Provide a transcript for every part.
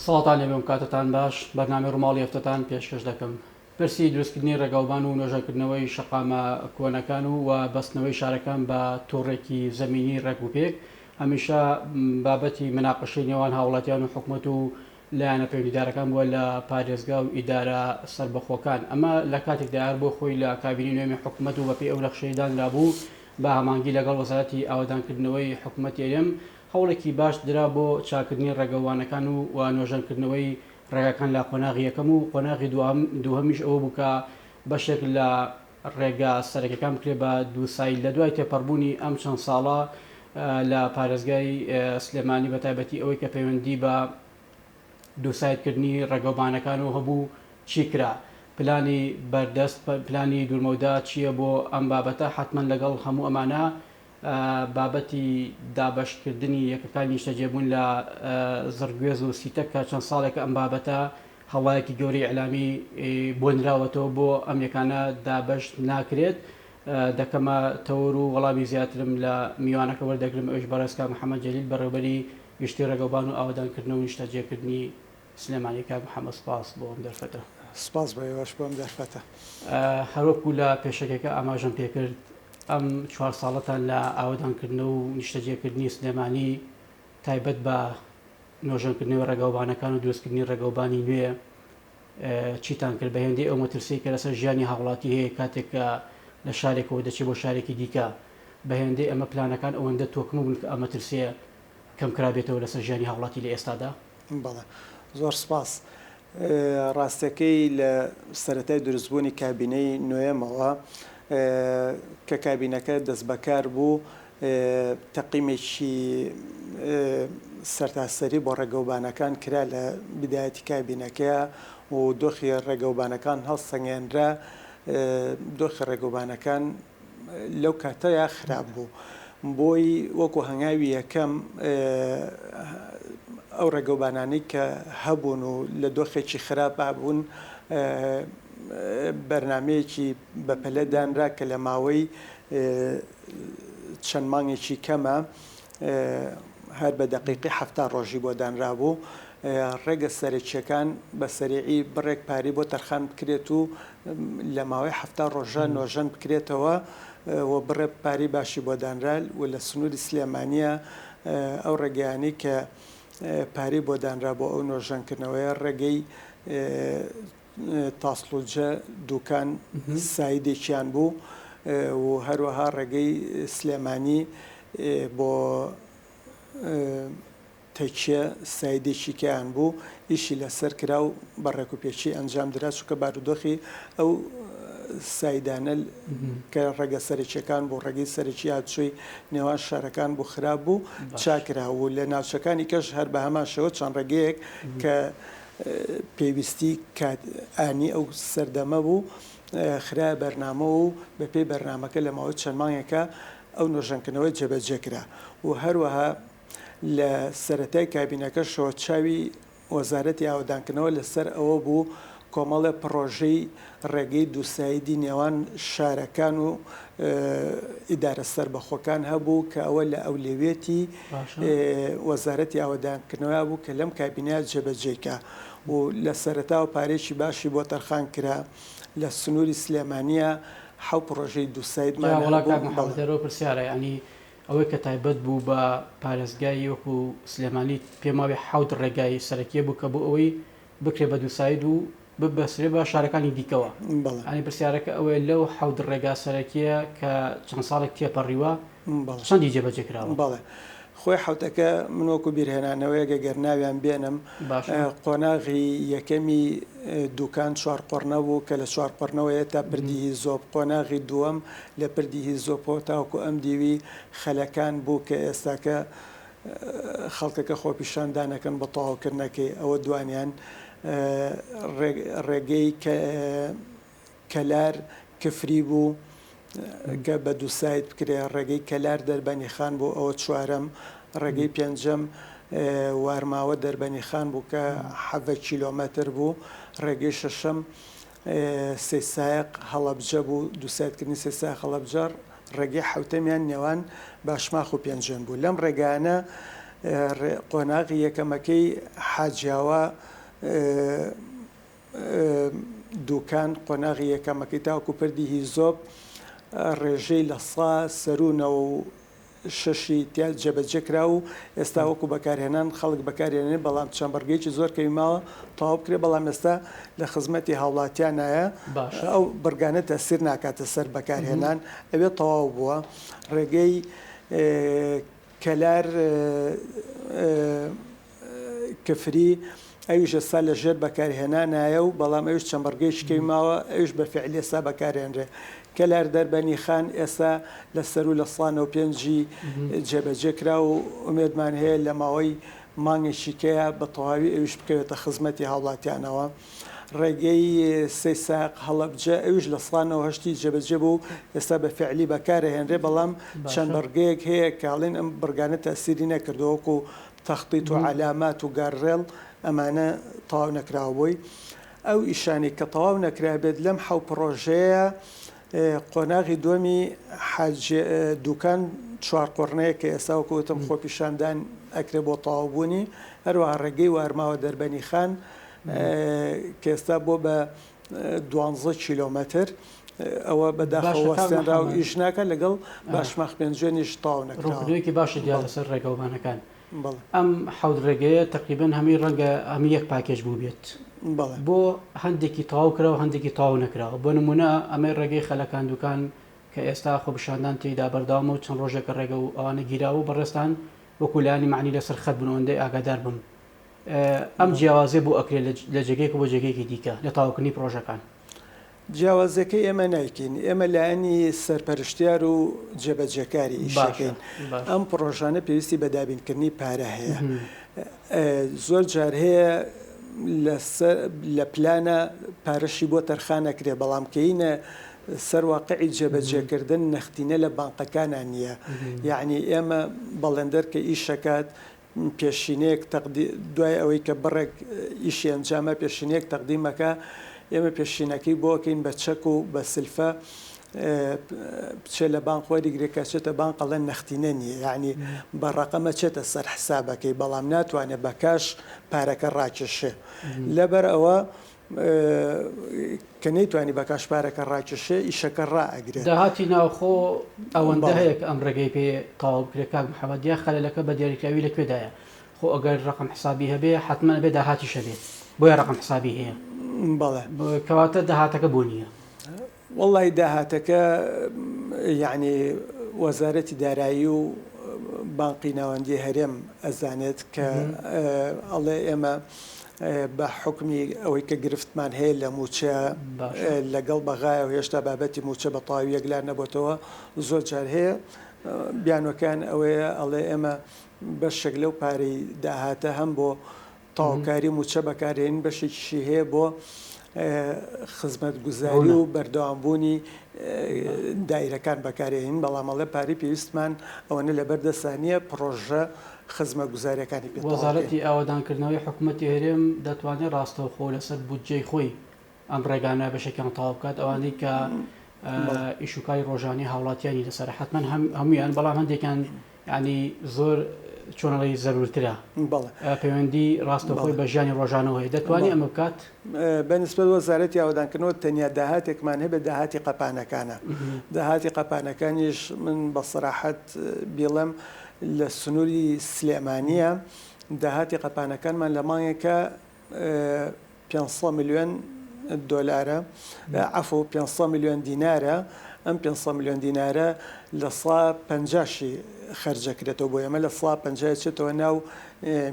سڵاوتان لێبێ و کاتتان باش، بەرنامەی ڕووماڵی هەفتەتان پێشکەش دەکەم. پرسی دروستکردنی ڕێگاوبان و نۆژەنکردنەوەی شەقامە کۆنەکان و و بەستنەوەی شارەکان بە تۆڕێکی زەمینی ڕێک و پێک هەمیشە بابەتی مناقەشەی نێوان هاوڵاتیان و حکومەت و لایەنە پەیوەندیدارەکان بووە لە پارێزگا و ئیدارە سەربەخۆکان. ئەمە لە کاتێکدایە هەر بۆ خۆی لە کابینەی نوێمی حکومەت و بەپێی ئەو نەخشەی دانرابوو بە هەماهەنگی لەگەڵ وەزارەتی ئاوەدانکردنەوەی حکومەتی هەرێم هەوڵێکی باش درا بۆ چاککردنی ڕێگەوبانەکان و و نۆژەنکردنەوەی ڕێگاکان لە قۆناغی یەکەم و قۆناغی دووهەمیش ئەوە بوو کە بەشێک لە ڕێگا سەرەکیەکان بکرێت بە دووساید. لە دوای تێپەڕبوونی ئەم چەند ساڵە لە پارێزگای سلێمانی بە تایبەتی ئەوەی کە پەیوەندی بە دووسایدکردنی ڕێگەوبانەکانەوە هەبوو چی کرا؟ پلانی بەردەست، پلانی دوورمەودا چییە بۆ ئەم بابەتە؟ حەتمەن لەگەڵ هەموو ئەمانە بابەتی دابەشکردنی یەکەکانی نیشتەجێبوون لە زڕگوێز و سیتەک کە چەند ساڵێکە ئەم بابەتە هەڵایەکی گەورەی ئیعلامی بۆ نراوەتەوە بۆ ئەم یەکانە دابەش ناکرێت دەکەمە تەوەر و وەڵامی زیاترم لە میوانەکە وەردەگرم ئەویش بەڕێز کاک محەمەد جەلیل بەڕێوبەری گشتی ڕێگەوبان و ئاوەدانکردنەوە و نیشتەجێکردنی سلێمانی. کاک محەمەد سپاس بۆ ئەم دەرفەتە. سپاس بۆ ئێوەش بۆ ئەم دەرفەتە. هەروەکو لە پێشەکیەکە ئاماژەم پێکرد ئەم چوار ساڵەتان لە ئاوەدانکردنەوە و نیشتەجێکردنی سلێمانی تایبەت بە نۆژەنکردنەوەی ڕێگاوبانەکان و دروستکردنی ڕێگەوبانی نوێ چیتان کرد بە هێندەی ئەو مەترسیەی کە لەسەر ژیانی هاوڵاتی هەیە کاتێک کە لە شارێکەوە دەچێت بۆ شارێکی دیکە بە هێندەی ئەمە پلانەکان ئەوەندە تۆکمە بوون کە ئەم مەترسیە کەم کرابێتەوە لەسەر ژیانی هاوڵاتی لە ئێستادا؟ بەڵێ زۆر سپاس. ڕاستەکەی لە سەرەتای دروستبوونی کابینەی نۆیەمەوە کە کابینەکە دەستبەکار بوو تەقیمێکی سەرتاسەری بۆ ڕێگەوبانەکان کرا لە بیدایەتی کابینەکەیا و دۆخی ڕێگەوبانەکان هەڵسەنگێنرا، دۆخی ڕێگەوبانەکان لەو کاتەیا خراپ بوو بۆی وەکو هەنگاوی یەکەم ئەو ڕێگەوبانانەی کە هەبوون و لە دۆخێکی خراپا بوون بەرنامەیەکی بەپەلە دانرا کە لە ماوەی چەند مانگێکی کەمە هەر بە دەقیقی 70 ڕۆژی بۆ دانرابوو ڕێگە سەرەکیەکان بە سەریعی بڕێک پارەی بۆ تەرخان بکرێت و لە ماوەی 70 ڕۆژە نۆژەن بکرێتەوە و بڕێ پارەی باشی بۆ دانرا و لە سنووری سلێمانیە ئەو ڕێگەیانەی کە پارەی بۆ دانرا بۆ ئەو نۆژەنکردنەوەیە ڕێگەی تاسڵوجە دوکان سایدێکیان بوو و هەروەها ڕێگەی سلێمانی بۆ تەکیە سایدێکی کەیان بوو ئیشی لەسەر کرا و بە ڕێکوپێکی ئەنجام درا چونکە بارودۆخی ئەو سایدانە کە ڕێگە سەرەکیەکان بوو ڕێگەی سەرەکی هاتوچۆی نێوان شارەکان بوو خراپ بوو چاکرا و لە ناوچەکانی کەش هەر بە هەمان شێوە چەند ڕێگەیەک کە پێویستی کات ئانی ئەو سەردەمە بوو، خرایە بەرنامەوە و بەپێی بەرنامەکە لە ماوەی چەند مانگێکا ئەو نۆژەنکردنەوە جێبەجێ کرا و هەروەها لە سەرەتای کابینەکەشەوە چاوی وەزارەتی ئاوەدانکردنەوە لەسەر ئەوە بوو کۆمەڵێ پڕۆژەی ڕێگەی دووسایدی نێوان شارەکان و ئیدارە سەربەخۆکان هەبوو کە ئەوە لە ئەولەویەتی وەزارەتی ئاوەدانکردنەوە بوو کە لەم کابینەیە جێبەجێی کا و لە سەرەتاوە پارەیەکی باشی بۆ تەرخان کرا لە سنووری سلێمانییە حەو پڕۆژەی دووسایدمان جا وەڵا هەبوو. کاک محەمەد بەڵێ. لێرەوە پرسیارە یانی ئەوەی کە تایبەت بوو بە پارێزگای وەکو سلێمانی پێم وابێ حەوت ڕێگای سەرەکیە بوو کە بۆ ئەوەی بکرێ بە دووساید و ببەسترێ بە شارەکانی دیکەوە. بەڵێ. یانی پرسیارەکە ئەوەیە لەو حەوت ڕێگا سەرەکیە کە چەند ساڵێک تێپەڕیوە بەڵێ. چەندی جێبەجێ کراوە؟ بەڵێ. خۆی حەوتەکە من وەکو بیرهێنانەوەیەک ئەگەر ناویان بێنم باشە. قۆناغی یەکەمی دوکان چوارقوڕنە بوو کە لە چوارقوڕنەوەیە تا پردی هیزۆپ، قۆناغی دووەم لە پردی هیزۆپەوە تاوەکو ئەم دیوی خەلەکان بوو کە ئێستاکە خەڵکەکە خۆپیشاندانەکەن بۆ تەواوکردنەکەی ئەوە دوانیان ڕێگەی کەلار کفری بوو کە بە دووساید بکرێ ڕێگەی کەلار دەربەنیخان بوو ئەوە چوارەم ڕێگەی پێنجەم وارماوە دەربەنیخان بوو کە حەڤە کیلۆمەتر بوو ڕێگەی شەشەم سەیسایەق هەڵەبجە بوو، دووسایدکردنی سەیسایەق هەڵەبجە، ڕێگەی حەوتەمیان نێوان باشماخ و پێنجوێن بوو. لەم ڕێگایانە قۆناغی یەکەمەکەی حاجیاوا دوکان قۆناغی یەکەمەکەی تاوەکو پردی هیزۆپ ڕێژەی لە سا سەروو 96 ی تیا جێبەجێ کرا و ئێستا وەکو بەکارهێنان خەڵک بەکارێنێ بەڵام چەند بڕگەیەکی زۆر کەمی ماوە تەواو بکرێ بەڵام ئێستا لە خزمەتی هاوڵاتیانایە باشە. ئەو بڕگانە تەسیر ناکاتە سەر بەکارهێنان ئەوێ تەواو بووە ڕێگەی کەلار کفری ئەویش ئێستا لە ژێر بەکارهێنانایە و بەڵام ئەویش چەند بڕگەیەکی کەمی ماوە ئەویش بە فیعلی ئێستا بەکارهێنرێ. کەلار دەربەنی خان ئێستا لە سەروو لە سا 95 ی جێبەجێ کرا و ئومێدمان هەیە لە ماوەی مانگێکی کەیا بە تەواوی ئەویش بکەوێتە خزمەتی هاوڵاتیانەوە. ڕێگەی سەی سایەق هەڵەبجە ئەویش لە سا 98 ی جێبەجێ بوو و ئێستا بە فیعلی بەکارئەهێنرێ بەڵام چەند باشە. بڕگەیەک هەیە کە ئەڵێن ئەم بڕگانە تەئسیری نەکردووە وەکوو تەختیت و عەلامات و گارڕێڵ ئەمانە تەواو نەکراوە بۆی ئەو ئیشانەی کە تەواو نەکرابێت لەم حەو پڕۆژەیە قۆناغی دووەمی حاج دوکان چوارقوڕنەیە کە ئێستا وەکو وتم خۆپیشاندان ئەکرێ بۆ تەواوبوونی هەروەها ڕێگەی وارماوە دەربەنیخان کە ئێستا بۆ بە دوانزە کیلۆمەتر ئەوە بەداخەوە باشە کاک وەستێنرا و محەممەد ئیش ناکات لەگەڵ باشماخ پێنجوێنیش تەواو نەکراوە. ڕوونکردنەوەیەکی باشت دا بەڵێ. لەسەر ڕێگەوبانەکان. بەڵێ. ئەم حەوت ڕێگەیە تەقریبەن هەمووی ڕەنگە هەمووی یەک پاکێج بووبێت. بەڵێ. بۆ هەندێکی تەواو کراوە هەندێکی تەواو نەکراوە. بۆ نموونە ئەمەی ڕێگەی خەلەکان دوکان کە ئێستا خۆپیشاندان تێیدا بەردەوامە و چەند ڕۆژێکە ڕێگە و ئەوانە گیراوە و بەڕێزتان وەکوو لایەنی مەعنی لەسەر خەت بوون ئەوەندەی ئاگادار بم ئەم جیاوازیە بۆ ئەکرێت لە جێگەیەک بۆ جێگەیەکی دیکە لە تەواوکردنی پڕۆژەکان؟ جیاوازیەکەی ئێمە نایکەین، ئێمە لایەنی سەرپەرشتیار و جێبەجێکاری باشە ئیشەکەین، باشە. ئەم پڕۆژانە پێویستی بە دابینکردنی پارە هەیە، زۆر جار هەیە لەسەر لە پلانە پارەشی بۆ تەرخان ئەکرێ، بەڵام کەینە سەر واقعی جێبەجێکردن نەختینە لە بانقەکانا نییە، یەعنی ئێمە بەڵێندەر کە ئیشەکات پێشینەیەک تەقدی دوای ئەوەی کە بڕێک ئیشی ئەنجامە پێشینەیەک تەقدیم ئەکا ئێمە پێشینەکەی بۆ ئەکەین بە چەک و بە سلفە بچێ لە بانق وەریگرێ کە ئەچێتە بانق ئەڵێن نەختینە نییە یانی بە ڕەقەم ئەچێتە سەر حسابەکەی بەڵام ناتوانێ بە کاش پارەکە ڕاکێشێ لەبەر ئەوە کە نەیتوانی بە کاش پارەکە ڕاکێشێ ئیشەکە ڕائەگرێت. داهاتی ناوخۆ ئەوەندە بەڵێ. هەیە کە ئەم ڕێگەی پێ تەواو بکرێت کاک محەمەد یا خەلەلەکە بە دیاریکراوی لە کوێدایە؟ خۆ ئەگەر ڕەقەم حسابی هەبێ حەتمەن ئەبێ داهاتیش هەبێ بۆیە ڕەقەم حسابی هەیە. بەڵێ. کەواتە داهاتەکە بۆ نییە؟ وەڵی داهاتەکە یەعنی وەزارەتی دارایی و بانقی ناوەندی هەرێم ئەزانێت کە ئەڵێ ئێمە بە حوکمی ئەوەی کە گرفتمان هەیە لە مووچە لەگەڵ بەغایە و هێشتا بابەتی مووچە بە تەواوی یەکلا نەبۆتەوە زۆر جار هەیە بیانۆکان ئەوەیە ئەڵێ ئێمە بەشێک لەو پارەی داهاتە هەم بۆ تەواوکاری مووچە بەکارهێنین، بەشێکیشی هەیە بۆ خزمەتگوزاری و بەردەوامبوونی دایرەکان بەکارهێنین، بەڵام ئەڵێ پارەی پێویستمان ئەوەنە لەبەر دەستا نییە پڕۆژە خزمەتگوزارییەکانی پێ تەواو بکەین. وەزارەتی ئاوەدانکردنەوەی حکومەتی هەرێم دەتوانێت ڕاستەوخۆ لەسەر بودجەی خۆی ئەم ڕێگانە بەشێکیان تەواو بکات، ئەوانەی کە ئیشوکاری ڕۆژانەی هاوڵاتیانی لەسەرە، حەتمەن هەموویان، بەڵام هەندێکیان یانی زۆر چۆن ئەڵێی زەرورترە بەڵێ پەیوەندی ڕاستەوخۆی بەڵێ بە ژیانی ڕۆژانەوە هەیە دەتوانی بەڵێ ئەمە بکات؟ بە نیسبەت وەزارەتی ئاوەدانکردنەوە تەنیا داهاتێکمان هەبێت داهاتی قەپانەکانە داهاتی قەپانەکانیش من بە سەراحەت بیڵێم لە سنووری سلێمانییە داهاتی قەپانەکانمان لە مانگێکا 500 ملیۆن دۆلارە عەفو 500 ملیۆن دینارە ئەم 500 ملیۆن دینارە لە سا پەنجاشی خەرجەکرێتەوە بۆ ئێمە لە سا پەنجای چێتەوە ناو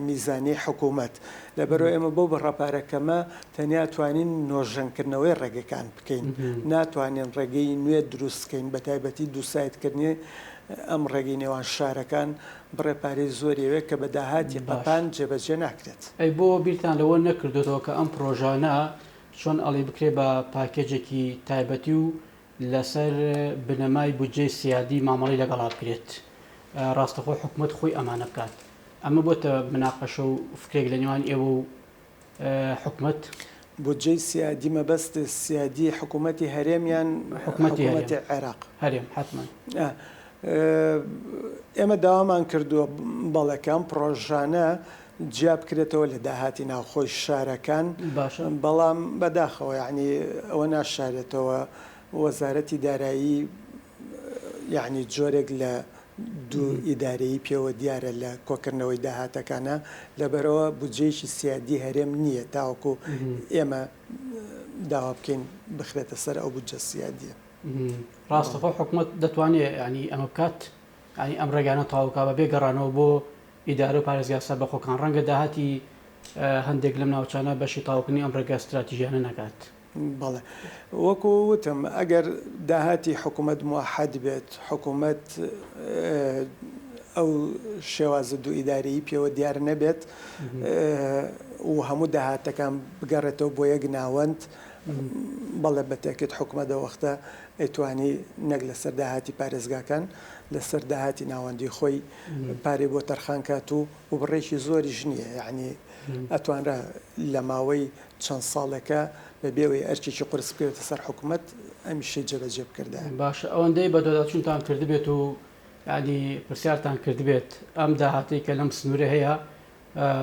میزانی حکوومەت لەبەرەوە ئێمە بۆ بڕە پارە کەمە تەنیا توانین نۆژەنکردنەوەی ڕێگەکان بکەین ناتوانین ڕێگەی نوێ دروستکەین بە تایبەتی دووسایتکردنی ئەم ڕێگەی نێوان شارەکان بڕێ پارەی زۆری ئەوێت کە بە داهاتی باش. قەپان جێبەجێ ناکرێت. ئەی بۆ بیرتان لەوە نەکردۆتەوە کە ئەم پڕۆژانە چۆن ئەڵێی بکرێ بە پاکێجێکی تایبەتی و لەسەر بنەمای بودجەی سیادی مامەڵەی لەگەڵا بکرێت ڕاستەخۆ حکومەت خۆی ئەمانە بکات ئەمە بۆتە مناقەشە و فکرێک لە نێوان ئێوە و حکومەت؟ بودجەی سیادی مەبەست سیادی حکومەتی هەرێم یان حکومەتی حکومەتی هەرێم عێراق؟ هەرێم حەتمەن. ئێمە داوامان کردووە بەڵێ کە ئەم پڕۆژانە جیا بکرێتەوە لە داهاتی ناوخۆی شارەکان، بەڵام بەداخەوە یانی ئەوە ناشارێتەوە وەزارەتی دارایی یانی جۆرێک لە دوو ئیدارەیی پێوە دیارە لە کۆکردنەوەی داهاتەکانە، لەبەرئەوە بودجەیەکی سیادی هەرێم نییە تاوەکو ئێمە داوا بکەین بخرێتە سەر ئەو بودجە سیادیە. ڕاستە خۆ حکومەت دەتوانێت یانی ئەمە بکات یانی ئەم ڕێگانە تەواو بکات بەبێ گەڕانەوە بۆ ئیدارە و پارێزگا سەربەخۆکان ڕەنگە داهاتی هەندێک لەم ناوچانە بەشی تەواوکردنی ئەم ڕێگا ستراتیژیانە نەکات. بەڵێ وەکو وتم ئەگەر داهاتی حکومەت موحەد بێت حکومەت ئەو شێوازە دوو ئیدارەیی پێوە دیار نەبێت و هەموو داهاتەکان بگەڕێتەوە بۆ یەک ناوەند بەڵێ بە تەئکید حکومەت ئەو وەختە ئەیتوانی نەک لەسەر داهاتی پارێزگاکان لەسەر داهاتی ناوەندی خۆی پارەی بۆ تەرخان کات و و بڕێکی زۆریش نییە یەعنی ئەتوانرا لە ماوەی چەند ساڵێکە بە بێ ئەوەی ئەرکێکی قورس بکەوێتە سەر حکومەت ئەمیشەی جێبەجێ بکردایە. باشە ئەوەندەی بەدواداچوونتان کردبێت و یەعنی پرسیارتان کردبێت ئەم داهاتەی کە لەم سنوورە هەیە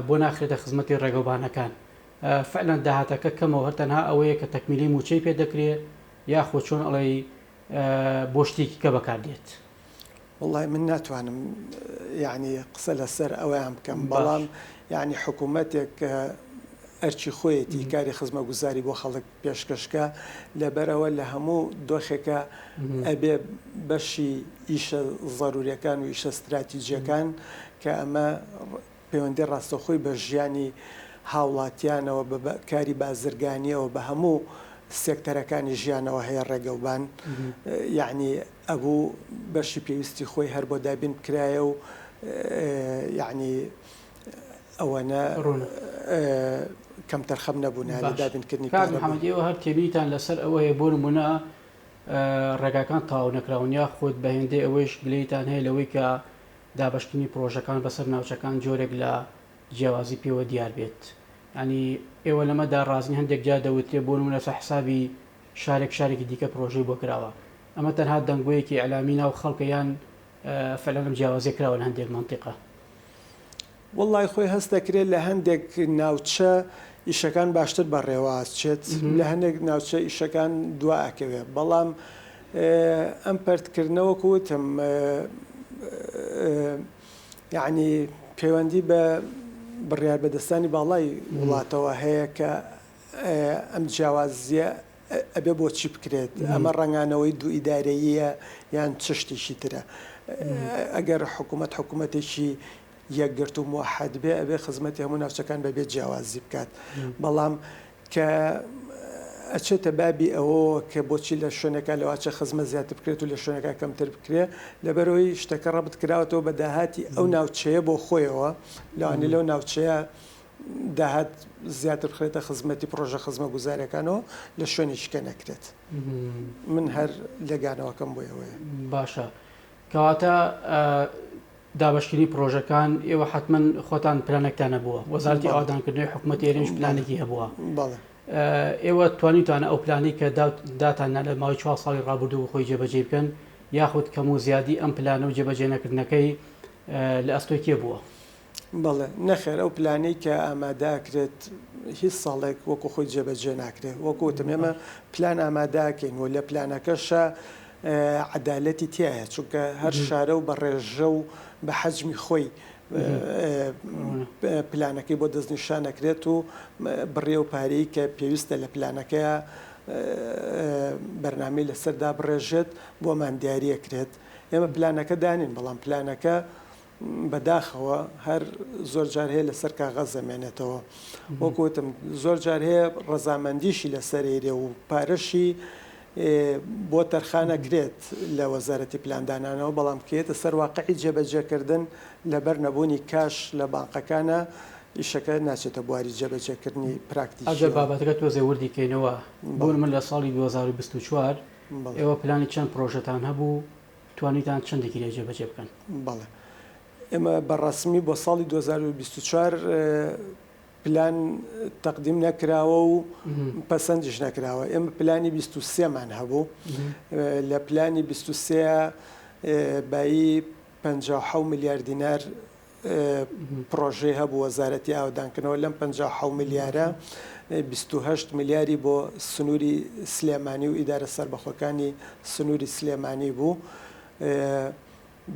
بۆ ناخرێتە خزمەتی ڕێگەوبانەکان فعلەن داهاتەکە کەمە و هەر تەنها ئەوەیە کە تەکمیلەی مووچەی پێ دەکرێ یاخۆ چۆن ئەڵێی بۆ شتێکی کە بەکار دێت؟ وەڵای من ناتوانم یەعنی قسە لەسەر ئەوەیان بکەم بەڵام یەعنی حکوومەتێک کە ئەرکی خۆیەتی کاری خزمەگوزاری بۆ خەڵک پێشکەش کا لەبەرئەوە لە هەموو دۆخێکا ئەبێ بەشی ئیشە زەروریەکان و ئیشە ستراتیجیەکان کە ئەمە پەیوەندی ڕاستەوخۆی بە ژیانی هاوڵاتیانەوە، بە کاری بازرگانیەوە، بە هەموو سێکتەرەکانی ژیانەوە هەیە ڕێگەوبان یەعنی ئەبوو بەشی پێویستی خۆی هەر بۆ دابین بکرایە و یەعنی ئەوەنە کەمتەرخەم نەبوونایە لە دابینکردنی کاک محەمەد ئێوە هەر تێبینیتان لەسەر ئەوە هەیە بۆ نموونە ڕێگاکان تەواو نەکراون یاخود بە هێندەی ئەوەیش گلەییتان هەیە لەوەی کە دابەشکردنی پڕۆژەکان بەسەر ناوچەکان جۆرێک لە جیاوازی پێوە دیار بێت یانی ئێوە لەمەدا ڕازین هەندێک جار دەوترێ بۆ نمونە لەسەر حسابی شارێک شارێکی دیکە پڕۆژەی بۆ کراوە ئەمە تەنها دەنگۆیەکی ئیعلامی ناو خەڵکە یان فعلەن ئەم جیاوازیە کراوە لە هەندێک مەنتیقە؟ وەڵای خۆی هەست دەکرێت لە هەندێک ناوچە ئیشەکان باشتر بەڕێوە ئەچێت لە هەندێک ناوچە ئیشەکان دوا ئەکەوێ بەڵام ئەم پەرتکردنە وەکو وتم یعنی پەیوەندی بە بڕیاربەدەستانی باڵای وڵاتەوە هەیە کە ئەم جیاوازیە ئەبێ بۆچی بکرێت؟ ئەمە ڕەنگانەوەی دوو ئیدارەییە یان چ شتێکی ترە؟ ئەگەر حکوومەت حکوومەتێکی یەکگرتوو موحد بێ ئەبێ خزمەتی هەموو ناوچەکان بەبێ جیاوازی بکات بەڵام کە ئەچێتە بابی ئەوەوە کە بۆچی لە شوێنەکە لەواچە خزمە زیاتر بکرێت و لە شوێنەکە کەمتر بکرێ لەبەرەوەی شتەکە ڕەبت کراوەتەوە بە داهاتی ئەو ناوچەیە بۆ خۆیەوە لەوانەیە لەو ناوچەیە داهات زیاتر بخرێتە خزمەتی پڕۆژە خزمەگوزاریەکانەوە لە شوێنێکی کە نەکرێت من هەر لێگانەوەکەم بۆ ئێوەیە. باشە کەواتە دابەشکردنی پڕۆژەکان ئێوە حەتمەن خۆتان پلانێکتان هەبووە وەزارەتی ئاوادانکردنەوەی حکوومەتی هەرێمیش پلانێکی هەبووە ئێوە توانیتانە ئەو پلانەی کە داتان لە ماوەی چوار ساڵی ڕابردوو خۆی جێبەجێ بکەن یاخود کەم و زیادی ئەم پلانە و جێبەجێ نەکردنەکەی لە ئەستۆی کێ بووە؟ بەڵێ. نەخێر ئەو پلانەی کە ئامادە ئەکرێت هیچ ساڵێک وەکو خۆی جێبەجێ ناکرێت. وەکو وتم ئێمە پلان ئامادە ئەکەین و لە پلانەکەشا عەدالەتی تیایە چونکە هەر شارە و بە ڕێژە و بە حەجمی خۆی پلانەکەی بۆ دەستنیشان ئەکرێت و بڕی ئەو پارەی کە پێویستە لە پلانەکەیا بەرنامەی لەسەر دابڕێژێت بۆمان دیاری ئەکرێت. ئێمە پلانەکە دانین بەڵام پلانەکە بەداخەوە هەر زۆر جار هەیە لەسەر کاغەز ئەمێنێتەوە وەکو وتم زۆر جار هەیە ڕەزامەندیشی لەسەر ئەیرێ و پارەشی بۆ تەرخان ئەکرێت لە وەزارەتی پلاندانانەوە بەڵام کە یەتە سەر واقعی جێبەجێکردن لەبەر نەبوونی کاش لە بانقەکانە ئیشەکە ناچێتە بواری جێبەجێکردنی ئەگەر پراکتیکیەوە. بابەتەکە تۆزێ وردی کەینەوە بۆ نمونە لە ساڵی 2024 ئێوە پلانی چەند پرۆژەتان هەبوو توانیتان چەندێکی لێ جێبەجێ بکەن؟ بەڵێ ئێمە بە ڕەسمی بۆ ساڵی 2024 پلان تەقدیم نەکراوە و پەسەندیش نەکراوە. ئێمە پلانی 23 مان هەبوو. لە پلانی 23. بایی 57 ملیار دینار پڕۆژەی هەبوو وەزارەتی ئاوەدانکردنەوە لەم 57 ملیارە 28 ملیاری بۆ سنووری سلێمانی و ئیدارە سەربەخۆکانی سنووری سلێمانی بوو.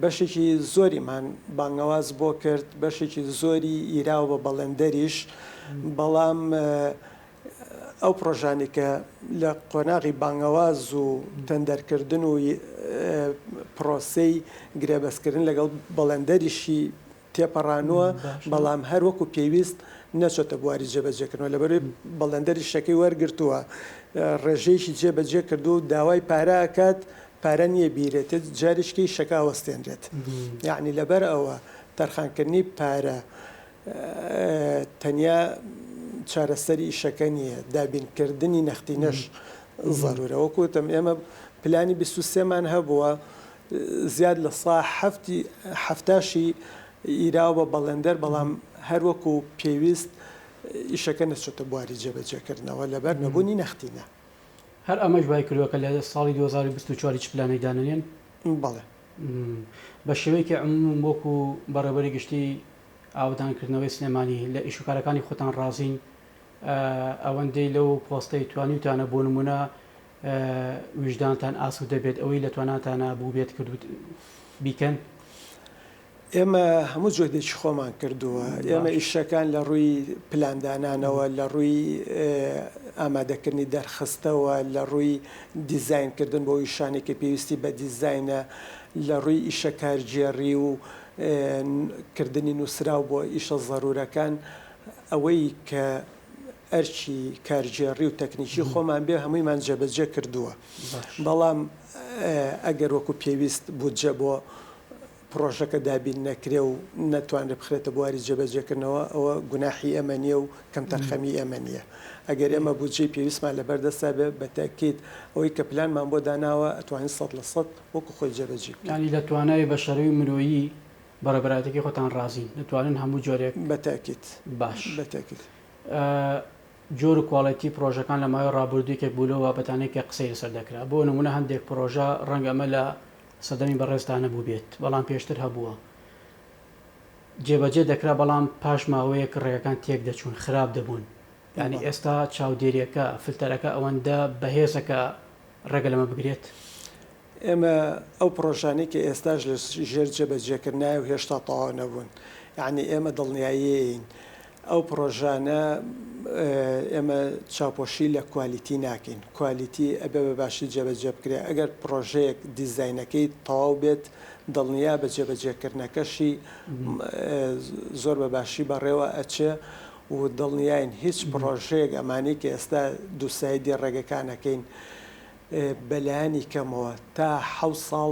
بەشێکی زۆریمان بانگەواز بۆ کرد، بەشێکی زۆری ئیراوە بە بەڵێندەریش، بەڵام ئەو پڕۆژانەی کە لە قۆناغی بانگەواز و تەندەرکردن و پڕۆسەی گرێبەستکردن لەگەڵ بەڵێندەریشی تێپەڕانووە، بەڵام هەر وەکو پێویست نەچۆتە بواری جێبەجێکردنەوە، لەبەرئەوەی بەڵێندەری شتەکەی وەرگرتووە، ڕێژەیەکی جێبەجێ کردووە و داوای پارە ئەکات، پارە نییە بیرێتێت، جارێکیکە ئیشەکە ئەوەستێنرێت. یەعنی لەبەر ئەوە تەرخانکردنی پارە تەنیا چارەسەری ئیشەکە نییە، دابینکردنی نەختینەش زەرورە. وەکو وتم ئێمە پلانی 23 مان هەبووە، زیاد لە سا حەفتی حەفتاشی ئیراوە بە بەڵێندەر، بەڵام هەر وەکو پێویست ئیشەکە نەچۆتە بواری جێبەجێکردنەوە لەبەر نەبوونی نەختینە. هەر ئەمەش وای کردووە کە لە ساڵی 2024 هیچ پلانێک دانەنێن؟ بەڵێ. بە شێوەیەکی عموم وەکو بەڕێوەبەری گشتی ئاوەدانکردنەوەی سلێمانی لە ئیشوکارەکانی خۆتان ڕازین؟ ئەوەندەی لەو پۆستەی توانیوتانە بۆ نموونە ویژدانتان ئاسوودە بێت ئەوەی لە تواناتانا بووبێت کردوت بیکەن؟ ئێمە هەموو جوهدێکی خۆمان کردووە، ئێمە ئیشەکان لە ڕووی پلاندانانەوە، لە ڕووی ئامادەکردنی دەرخستەوە، لە ڕووی دیزاینکردن بۆ ئیشانێک کە پێویستی بە دیزاینە، لە ڕووی ئیشە کارگێڕی و کردنی نووسراو بۆ ئیشە زەروورەکان، ئەوەی کە ئەرکی کارگێڕی و تەکنیکی خۆمان بێ هەموویمان جێبەجێ کردووە، بەڵام ئەگەر وەکو پێویست بودجە بۆ پڕۆژەکە دابین نەکرێ و نەتوانرێ بخرێتە بواری جێبەجێکردنەوە ئەوە گوناحی ئێمە نییە و کەمتەرخەمی ئێمە نییە. ئەگەر ئێمە بودجەی پێویستمان لەبەر دەستا بێ بە تەئکید ئەوەی کە پلانمان بۆ داناوە ئەتوانین 100% وەکو خۆی جێبەجێی بکەین. یانی لە توانای بەشەری و مرۆیی بەڕێوەبەرایەتیەکەی خۆتان ڕازین دەتوانن هەموو جۆرێک بە تەئکید. باش. بە تەئکید. جۆر و کواڵێتی پڕۆژەکان لە ماوەی ڕابردوو یەکێک بوو لەو بابەتانەی کە قسەی لەسەر دەکرا. بۆ نموونە هەندێک پڕۆژە ڕەنگە ئەمە لە سەردەمی بەڕێزتا نەبووبێت بەڵام پێشتر هەبووە جێبەجێ دەکرا بەڵام پاش ماوەیەک ڕێگەکان تێک دەچوون خراپ دەبوون یانی ئێستا چاودێریەکە فلتەرەکە ئەوەندە بەهێزە کە ڕێگە لەمە بگرێت؟ ئێمە ئەو پڕۆژانەی کە ئێستاش لە ژێر جێبەجێکردنایە و هێشتا تەواو نەبوون، یەعنی ئێمە دڵنیایین ئەو پڕۆژانە ئێمە چاوپۆشی لە کوالیتی ناکەین، کوالیتی ئەبێ بە باشی جێبەجێ بکرێ، ئەگەر پڕۆژەیەک دیزاینەکەی تەواو بێت دڵنیا بە جێبەجێکردنەکەشی زۆر بە باشی بەڕێوە ئەچێ و دڵنیاین هیچ پڕۆژەیەک ئەمانەی کە ئێستا دووسایدی ڕێگەکان ئەکەین بەلایەنی کەمەوە تا حەوت ساڵ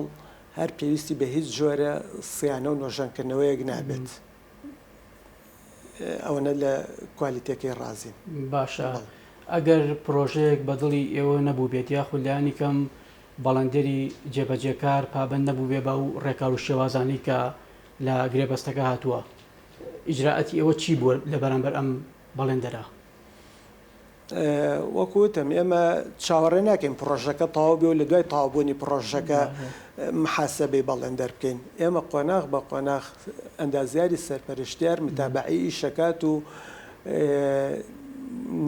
هەر پێویستی بە هیچ جۆرە صیانە و نۆژەنکردنەوەیەک نابێت. ئەوەنە لە کوالیتەکەی ڕازین. باشە ئەگەر پرۆژەیەک بە دڵی ئێوە نەبووبێت یاخود لایەنی کەم بەڵێندەری جێبەجێکار پابەند نەبووبێ بەو ڕێکار و شێوازانەی کە لە گرێبەستەکە هاتووە ئیجرائەتی ئێوە چی بووە لە بەرامبەر ئەم بەڵێندەرە؟ وەکو وتم ئێمە چاوەڕێ ناکەین پڕۆژەکە تەواو بێ و لە دوای تەواوبوونی پڕۆژەکە محاسەبەی بەڵێندەر بکەین. ئێمە قۆناغ بە قۆناغ ئەندازیاری سەرپەرشتیار متابەعەی ئیش ئەکات و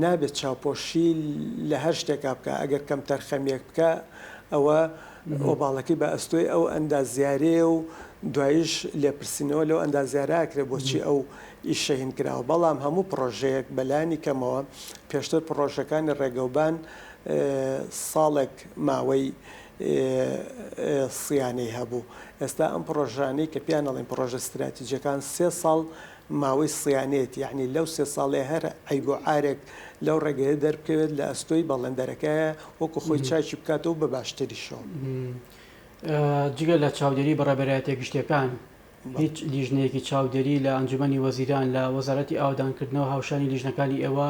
نابێت چاوپۆشی لە هەر شتێکا بکا. ئەگەر کەمتەرخەمییەک بکا ئەوە ئۆباڵەکەی بە ئەستۆی ئەو ئەندازیارەیە و دواییش لێپرسینەوە لەو ئەندازیارە ئەکرێ بۆچی ئەو ئیشە هین کراوە، بەڵام هەموو پڕۆژەیەک بەلایەنی کەمەوە پێشتر پڕۆژەکانی ڕێگەوبان ساڵێک ماوەی صیانەی هەبوو، ئێستا ئەم پڕۆژانەی کە پێیان ئەڵێن پڕۆژە ستراتیجیەکان سێ ساڵ ماوەی صیانەیەتی، یەعنی لەو سێ ساڵەیە هەر عەیب و عارێک لەو ڕێگەیە دەربکەوێت لە ئەستۆی بەڵێندەرەکەیە وەکو خۆی چاکی بکاتەوە بە باشتریشەوە. جگە لە چاودێری بەڕێبەرایەتیە گشتیەکان هیچ لیژنەیەکی چاودێری لە ئەنجومەنی وەزیران لە وەزارەتی ئاوەدانکردنەوە هاوشانی لیژنەکانی ئێوە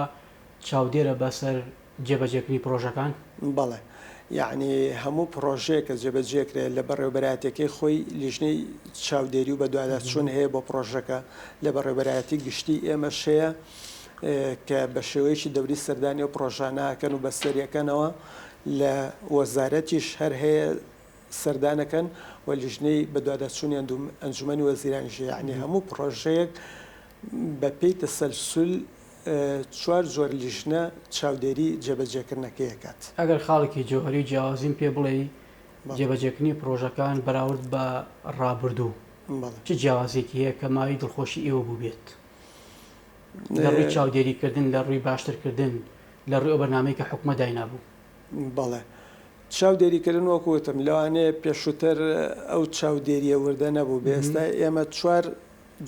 چاودێرە بەسەر جێبەجێکردنی پڕۆژەکان؟ بەڵێ یەعنی هەموو پڕۆژەیەک کە جێبەجێکرێ لە بەڕێوەبەرایەتیەکەی خۆی لیژنەی چاودێری و بەدواداچوون هەیە بۆ پڕۆژەکە لە بەڕێوەبەرایەتی گشتی ئێمەش هەیە کە بە شێوەیەکی دەوری سەردانی ئەو پڕۆژانە ئەکەن و بەسەریەکەنەوە لە وەزارەتیش هەر هەیە. سەردانەکەن و لیژنەی بەدواداچوونی ئەنجومەنی وەزیرانیش هەیە یەعنی هەموو پڕۆژەیەک بە پێی تەسەلسول چوار جۆر لیژنە چاودێری جێبەجێکردنەکەی ئەکات. ئەگەر خاڵێکی جەوهەری و جیاوازیم پێ بڵێی جێبەجێکردنی پڕۆژەکان بەراورد بە ڕابردوو چ جیاوازیەکی هەیە کە مایەی دڵخۆشی ئێوە بووبێت لە ڕووی چاودێریکردن، لە ڕووی باشترکردن، لە ڕووی ئەو بەرنامەی کە حکومەت داینابوو؟ بەڵێ. چاودێریکردن وەکو وتم لەوانەیە پێشووتر ئەو چاودێرییە وردە نەبووبێ، ئێستا ئێمە چوار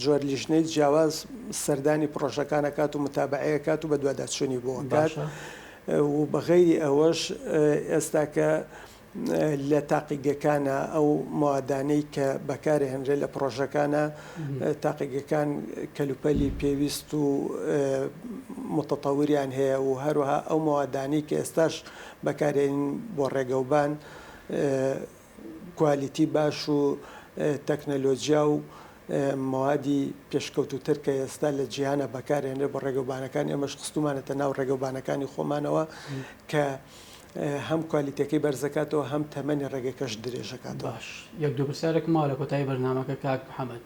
جۆر لیژنەی جیاواز سەردانی پڕۆژەکان ئەکات و متابەعەی ئەکات و بەدواداچوونی بۆ ئەکات و بەغەیری ئەوەش ئێستاکە لە تاقیگەکانە ئەو مەوادانەی کە بەکارهێنرێت لە پڕۆژەکانە تاقیگەکان کەلوپەلی پێویست و متەتەوریان هەیە و هەروەها ئەو مەوادانەی کە ئێستاش بەکارێنین بۆ ڕێگەوبان کوالیتی باش و تەکنەلۆجیا و مەوادی پێشکەوتووتر کە ئێستا لە جیهانا بەکارهێنرێت بۆ ڕێگەوبانەکان ئێمەش خستوومانەتە ناو ڕێگەوبانەکانی خۆمانەوە کە هەم کوالیتەکەی بەرزەکاتەوە هەم تەمەنی ڕێگەکەش درێژەکاتەوە. باش یەک دوو پرسیارێکم ماوە لە کۆتایی بەرنامەکە کاک محەمەد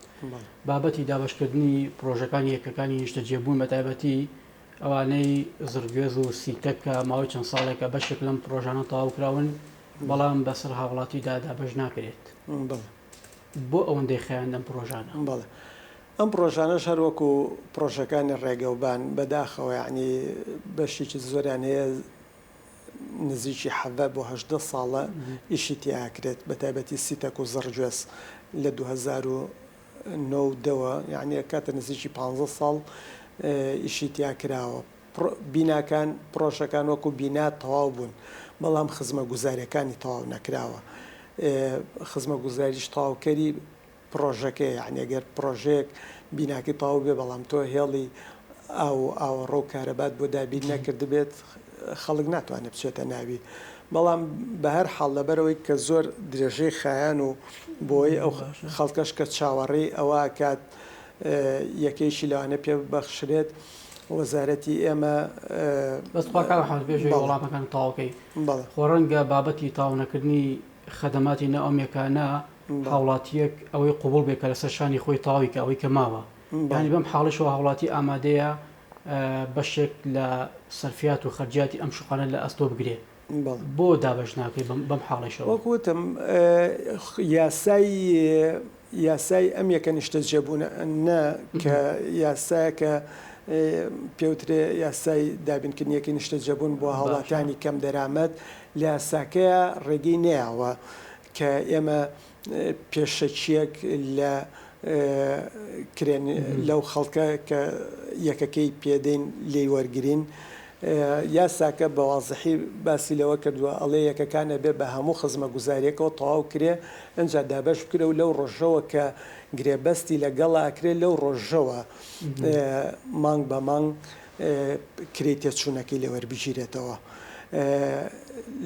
بابەتی دابەشکردنی پڕۆژەکانی یەکەکانی نیشتەجێبوون بە تایبەتی ئەوانەی زڕگوێز و سیتەک کە ماوەی چەند ساڵێکە بەشێک لەم پڕۆژانە تەواو کراون بەڵام بەسەر هاوڵاتیدا دابەش ناکرێت. بەڵێ. بۆ ئەوەندەی خایاند ئەم پڕۆژانە؟ بەڵێ. ئەم پڕۆژانەش هەر وەکو پڕۆژەکانی ڕێگەوبان بەداخەوە یەعنی بەشێکی زۆریان هەیە نزیکی 17 بۆ 18 ساڵە ئیشی تیا ئەکرێت بەتایبەتی سیتەک و زڕگوێز لە 2009 و دەوە یەعنی ئەکاتە نزیکی 15 ساڵ ئیشی تیا کراوە. بیناکان، پڕۆژەکان وەکو بینا تەواو بوون، بەڵام خزمەگوزارییەکانی تەواو نەکراوە. خزمەگوزاریش تەواوکەری پڕۆژەکەیە، یەعنی ئەگەر پڕۆژەیەک بیناکەی تەواو بێ، بەڵام تۆ هێڵی ئاو و ئاوەڕۆ و کارەبات بۆ دابین نەکردبێت، خەڵک ناتوانێت بچێتە ناوی. بەڵام بەهەر حاڵ لەبەرئەوەی کە زۆر درێژەی خایان و بۆی ئەو خەڵکەش کە چاوەڕێی ئەوە ئەکات یەکەیەکی لەوانە پێ ببەخشرێت، وەزارەتی ئێمە. بەس تخوا کاک محمد پێش ئەوەی وەڵامەکانت تەواو کەی خۆ ڕەنگە بابەتی تەواو نەکردنی خەدەماتی ناو ئەم یەکانە هاوڵاتیەک ئەوەی قبوڵ بێ کە لەسەر شانی خۆی تەواوی کە ئەوەی کە ماوە یانی بەم حاڵیشەوە هاوڵاتی ئامادەیە بەشێک لە سەرفیات و خەرجیاتی ئەم شوقانە لە ئەستۆ بگرێ بۆ دابەش ناکەی بەم حاڵیشەوە؟ وەک وتم یاسای یاسای ئەم یەکە نیشتەجێبوونە کە یاسایەکە پێوترێ یاسای دابینکردنی یەکەی نیشتەجێبوون بۆ هاوڵاتیانی کەم دەرامەت لە یاساکەیا ڕێگەی نەیاوە کە ئێمە پێشەکییەک لە کرێن لەو خەڵکە کە یەکەکەی پێدەین لێی وەرگرین. یاساکە بە وازحی باسی لەوە کردووە ئەڵێ یەکەکان ئەبێ بە هەموو خزمەگوزاریەکەوە تەواو کرێ ئنجا دابەش بکرێ و لەو ڕۆژەوە کە گرێبەستی لەگەڵا ئەکرێ لەو ڕۆژەوە مانگ بە مانگ کرێی تێچوونەکەی لێ وەربگیرێتەوە.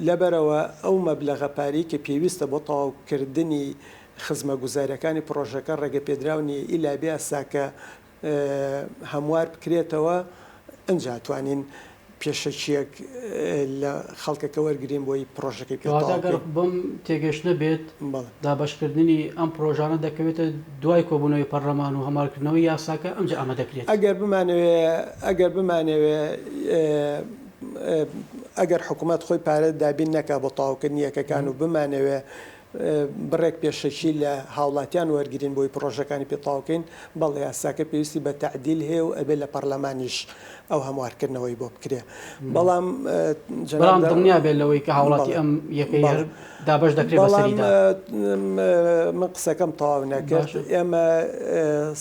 لەبەرئەوە ئەو مەبلەغە پارەی کە پێویستە بۆ تەواوکردنی خزمەگوزاریەکانی پڕۆژەکە ڕێگەپێدراو نیە ئیلا بێ یاساکە هەموار بکرێتەوە ئنجا توانین پێشەکیەک لە خەڵکەکە وەرگرین بۆی پڕۆژەکەی پێ کەواتە تەواو گەر بکەین. بەم تێگەشتنە بێت بەڵێ. دابەشکردنی ئەم پڕۆژانە دەکەوێتە دوای کۆبوونەوەی پەرلەمان و هەموارکردنەوەی یاساکە ئەمجا ئەمە دەکرێت. ئەگەر بمانەوێ ئەگەر بمانەوێ ئەگەر حکوومەت خۆی پارە دابین نەکا بۆ تەواوکردنی یەکەکان و بمانەوێ بڕێک پێشەکی لە هاوڵاتیان وەرگرین بۆی پڕۆژەکانی پێ تەواو کەین، بەڵێ یاساکە پێویستی بە تەعدیل هەیە و ئەبێ لە پەڕلەمانیش ئەو هەموارکردنەوەی بۆ بکرێ. بەڵام جەناب بەڵام دڵنیا بێت لەوەی کە هاوڵاتی ئەم یەکەی هەر دابەش دەکرێت بەسەریدا. بەڵام من قسەکەم تەواو نەکرد. ئێمە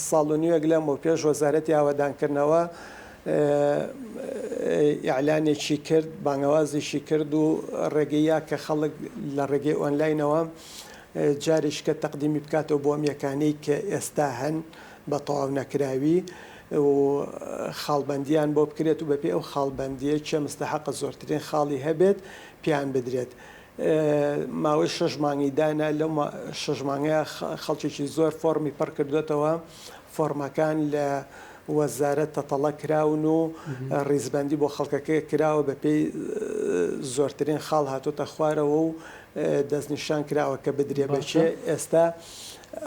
ساڵ و نیوێک لەمەوپێش وەزارەتی ئاوەدانکردنەوە ئیعلانێکی کرد، بانگەوازێکی کرد و ڕێگەی یا کە خەڵک لە ڕێگەی ئۆنلاینەوە جارێکیکە تەقدیمی بکاتەوە بۆ ئەم یەکانەی کە ئێستا هەن بە تەواو نەکراوی و خاڵبەندییان بۆ بکرێت و بەپێی ئەو خاڵبەندییە کێ مستەحەقە زۆرترین خاڵی هەبێت پێیان بدرێت. ماوەی شەش مانگی دانا، لەو شەش مانگەیا خەڵکێکی زۆر فۆڕمی پڕ کردۆتەوە، فۆڕمەکان لە وەزارەت تەتەڵە کراون و ڕیزبەندی بۆ خەڵکەکە کراوە بەپێی زۆرترین خاڵ هاتۆتە خوارەوە و. دەستنیشان کراوە کە بدرێ بە کێ، ئێستا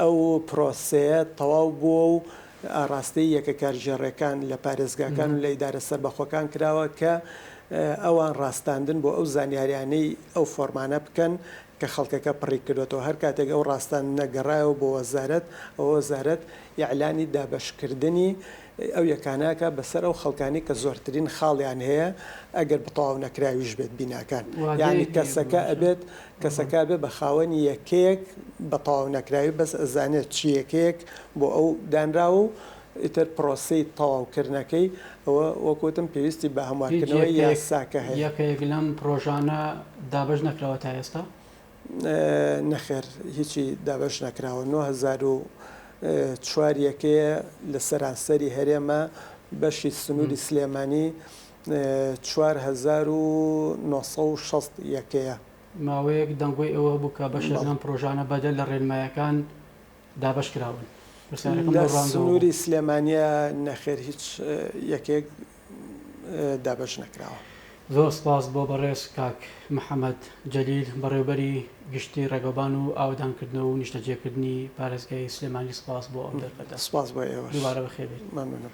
ئەو پرۆسەیە تەواو بووە و ئاڕاستەی یەکە کارگێڕیەکان لە پارێزگاکان و لە ئیدارە سەربەخۆکان کراوە کە ئەوان ڕاستاندن بۆ ئەو زانیاریانەی ئەو فۆرمانە بکەن کە خەڵکەکە پڕی کردۆتەوە، هەر کاتێک ئەو ڕاستاندنە گەڕایەوە بۆ وەزارەت، ئەوە وەزارەت ئیعلانی دابەشکردنی ئەو یەکانە ئەکات بەسەر ئەو خەڵکانەی کە زۆرترین خاڵیان هەیە ئەگەر بتەواو نەکراویش بێت بیناکان یانی کەسەکە ئەبێت کەسەکە ئەبێت بە خاوەنی یەکەیەک بە تەواو نەکراوی بەس ئەزانێت چ یەکەیەک بۆ ئەو دانراوە و ئیتر پرۆسەی تەواو کردنەکەی ئەوە وەک وتم پێویستی بە هیچ هەموارکردنەوەی یەکەیەک یاساکە هەیە. یەکەیەک لەم پرۆژانە دابەش نەکراوە تا ئێستا؟ نەخێر هیچی دابەش نەکراوە 9004 یەکەیە لە سەرانسەری هەرێمە بەشی سنووری سلێمانی 4960 یەکەیە. ماوەیەک دەنگۆی ئەوە هەبوو کە بەشێک لەم پرۆژانە بەدەر لە ڕێنمایەکان دابەش کراون. پرسیارەکەم لە لەو ڕوانگەوە بوو. سنووری سلێمانییە نەخێر هیچ یەکەیەک دابەش نەکراوە. زۆر سپاس بۆ بەڕێز کاک محەمەد جەلیل بەڕێوبەری گشتی ڕێگەوبان و ئاوەدانکردنەوە و نیشتەجێکردنی پارێزگای سلێمانی سپاس بۆ ئەم دەرفەتە. سپاس بۆ ئێوەش. دووبارە بەخێربێیت. مەمنونم.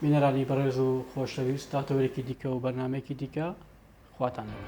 بینەرانی بەڕێز و خۆشەویست تا تەوەرێکی دیکە و بەرنامەیەکی دیکە خواتان لەگەڵ.